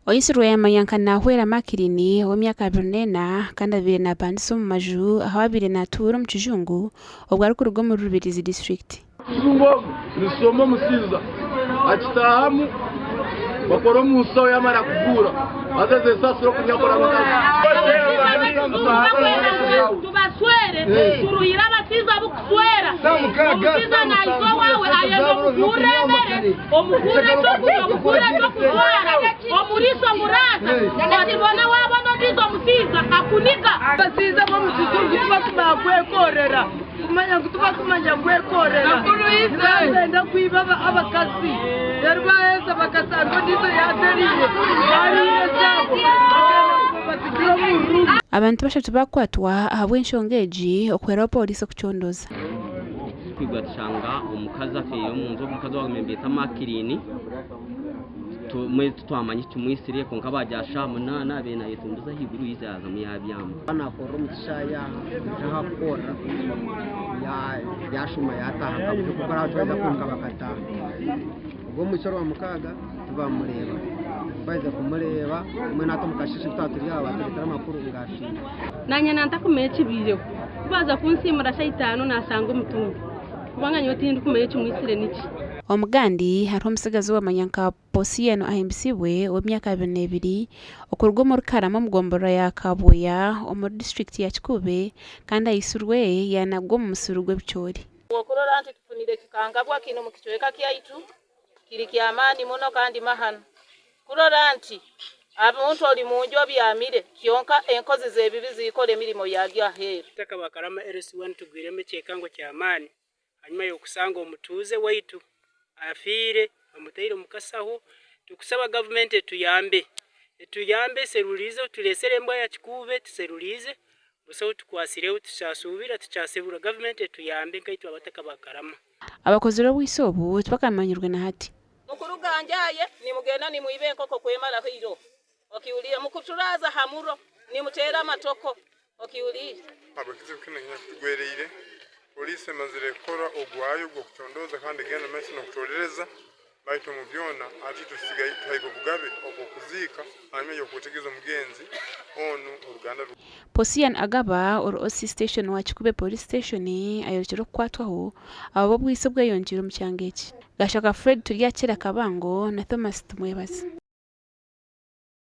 Oisirwe yamanya nka Nahwera Makirini ow'emyaka 24 kandi abaire napangisa omu maju ahu abaire natuura omu kijungu obwo arikuruga omuri Rubirizi disiturikiti. Omuzungu ogu nishoma omusinza akitaahamu bakora omu nshaho yamara kuguura haza ezo ensasiro okunyakora abakazi. Tubaswere turuhire abasaiza abukuswera omusaiza naiza owaawe ayenda omugurre emere omugurre ekyokurya omugurre ekyokujwara omuriise omuraaza otibona waabona ondiijo musaiza akuniga. Abasaiza b'omu kizungu tibakumanya kwekorera. Kumanya ngu tibakumanya kwekorera. Nibenda kwiba abakazi reero baaheza bakashanga ondiijo yaatereire, baariire ezaabo bagenda ngu babatsigire omu ruumu. Abantu bashatu baakwatwa ahabw'enshonga egi okuhweraho pooriisi okucondooza. Twigura tushanga omukazi afiire omu nju, omukazi owaabaire nibeeta Makirini. Titwamanya ekimwitsire kwonka baagira shaaha munaana abaire naayetumbiza ahaiguru yaija yaazamu yaabyama. Akaba naakorera omu kishaayi aha, aija ahu arikukorera yaashuma yaataaha nka buri kukora aho twaheza kwimuka bakataaha. Obwo omu Orwamukaaga tibaamureeba, ku baaherize kumureeba mbwenu hati omu kasheeshe ku twaba turi aho baatureetera amakuru ngu afiire. Naanye nantakumanya ekibaireho. Ku baaza kunsiimura shaaha itaano naashanga omutumbi kubanga nyowe tindikumanya ekimwitsire niki. Omugandi hariho omutsigazi owamanywa nka Posiano Ahimbisibwe ow'emyaka 22 okuruga omuri Karama omu gomborora ya Kabuya omuri disiturikiti ya Kikuube kandi aitsirwe yanagwa omu musiri gw'ebicoori. Okurora nti tufunire ekikangabwa kinu omu kicweka kyaitu kiri ky'amaani muno kandi mahano. Kurora nti omuntu oli munju obyamire kyonka enkozi z'ebibi zikora emirimo yagyo aheeru. Itaka ba Karama LC1 tugwiremu ekyekango ky'amaani hanyuma y'okusanga omutuuze waitu afiire bamutaire omu kasaho. Tukusaba gavumenti etuyambe, etuyambe eseruliize otureesere embwa ya kikuube tuseruliize busaho tukwasireho tukyasuubira tukyasibura gavumenti etuyambe nkaitwe abataka ba Karama. Abakozire obwitsi obu tibakamanyirwe na hati. Mukuruganjaye nimugenda nimwiba enkoko kwemaraho eiroho okiwuliire mukuturaaza aha muro nimuteera amatoko okiwuliire. Ahabw'ekizibu kinu ekinyakutugwereire, poliisi emazire kukora ogwayo ogw'okucondooza kandi egenda omu maiso n'okutolereza baitu omu byona hati itwe tuhairwe obugabe obw'okuziika hanyuma y'okwetegereza omugenzi onu oruganda rwe. Posian Agaba ori OC Station wa Kikube Police Station ayorekire okukwatwaho abo b'obwitsi obweyongyeire omu kyanga eki. Gashaka Fred Turyakira Kabango na Thomas Tumwebaze.